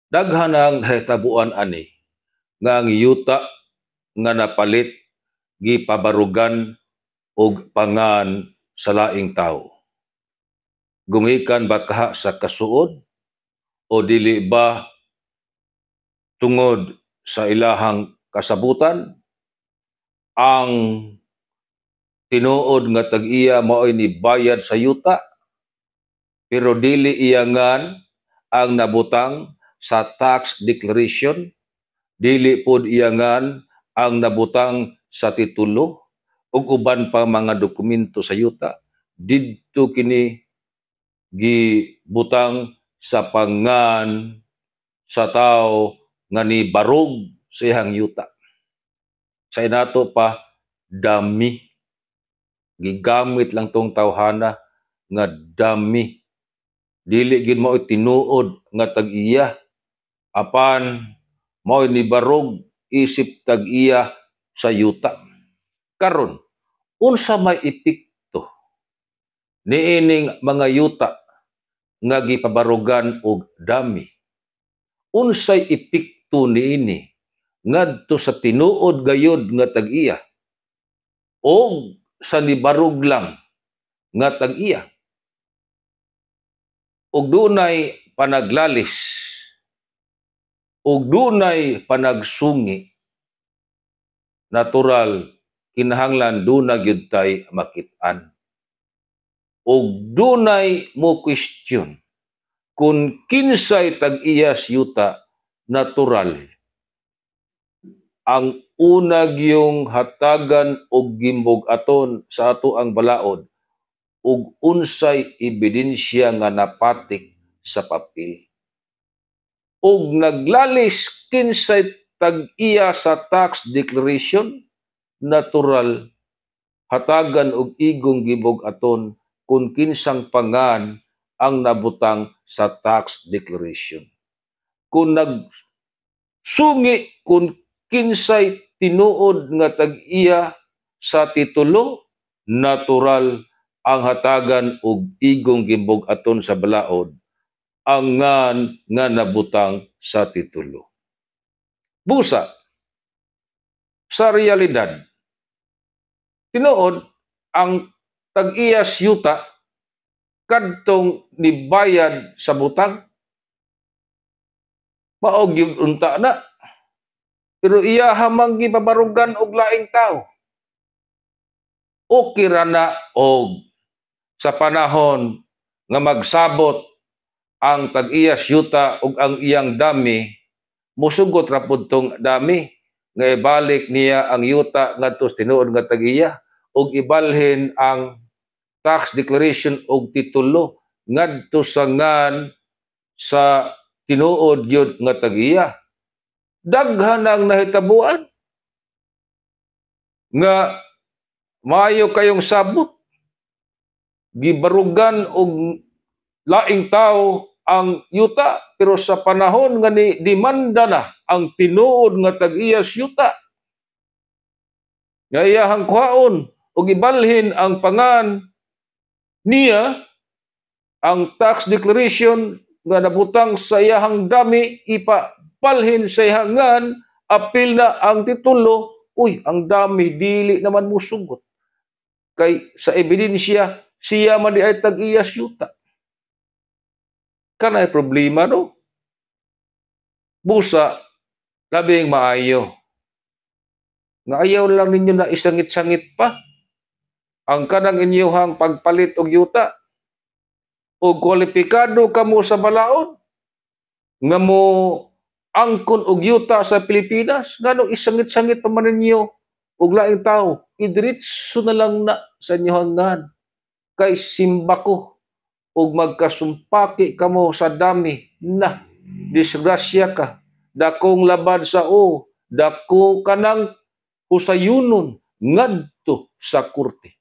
Daghan ang nahitabuan ani nga ang yuta nga napalit gipabarugan og pangan sa laing tawo. Gumikan ba kaha sa kasuod o dili ba tungod sa ilahang kasabutan, ang tinuod nga tag-iya mao'y nibayad sa yuta pero dili iyangan ang nabutang sa tax declaration, dili pod iyangan ang nabutang sa titulo ug uban pa mga dokumento sa yuta? Didto kini gibutang sa pangan sa tawo nga nibarog sa iyang yuta. Sa inato pa dami, gigamit lang tong tawhana nga dami, dili gyud mao tinuod nga tag-iya apan mao nibarog isip tag-iya sa yuta. Karon, unsa may epekto niining mga yuta nga gipabarugan og dami? Unsay epekto niini ngadto sa tinuod gayud nga tag-iya o sa nibarog lang nga tag-iya? Ug dunay panaglalis ug dunay panagsungi, natural kinahanglan duna gyud tay makit-an ug dunay mo question kung kinsay tag-iya sa yuta. Natural, ang una gyung hatagan og gimbug-aton sa ato ang balaod ug unsay ebidensya nga napatik sa papel. Ug naglalis kinsay tag-iya sa tax declaration, natural hatagan og igong gibug-aton kung kinsang pangan ang nabutang sa tax declaration. Kung nagsungi kung kinsay tinuod nga tag-iya sa titulo, natural ang hatagan og igong gimbug-aton sa balaod ang ngan nga nabutang sa titulo. Busa, sa realidad, tinuod ang tag-iya sa yuta kadtong nibayad sa butang, mao gyud unta na. Pero iya hamang gipabarugan og laing tao. Okay ra na og sa panahon nga magsabot ang tag-iya yuta ug ang iyang dami, musugot ra pud tong dami nga ibalik niya ang yuta ngadto sa tinuod nga tag-iya ug ibalhin ang tax declaration og titulo ngadto sa ngan sa tinuod gyud nga tag-iya. Daghan ang nahitabuan nga maayo kayong sabot, gibarugan og laing tao ang yuta, pero sa panahon nga ni demanda na ang tinuod nga tag-iya sa yuta nga iyahang kuhaon ug ibalhin ang pangan niya, ang tax declaration nga nabutang sa iyahang dami ipabalhin sa iyahang ngan, apil na ang titulo, uy, ang dami dili naman musugot kay sa ebidensya siya man di ay tag-iya sa yuta. Kanay problema, no? Busa, labing maayo nga ayaw lang ninyo na isangit-sangit pa ang kanang inyuhang pagpalit og yuta o kwalipikado kamo sa balaod nga mo angkon og yuta sa Pilipinas. Nganong isangit-sangit pa man ninyo og laing tao? Idiretso na lang na sa inyong ngan kay simbako og magkasumpaki kamo sa dami na, disgrasya ka, dakong labad sa o dako kanang husayunon ngadto sa korte.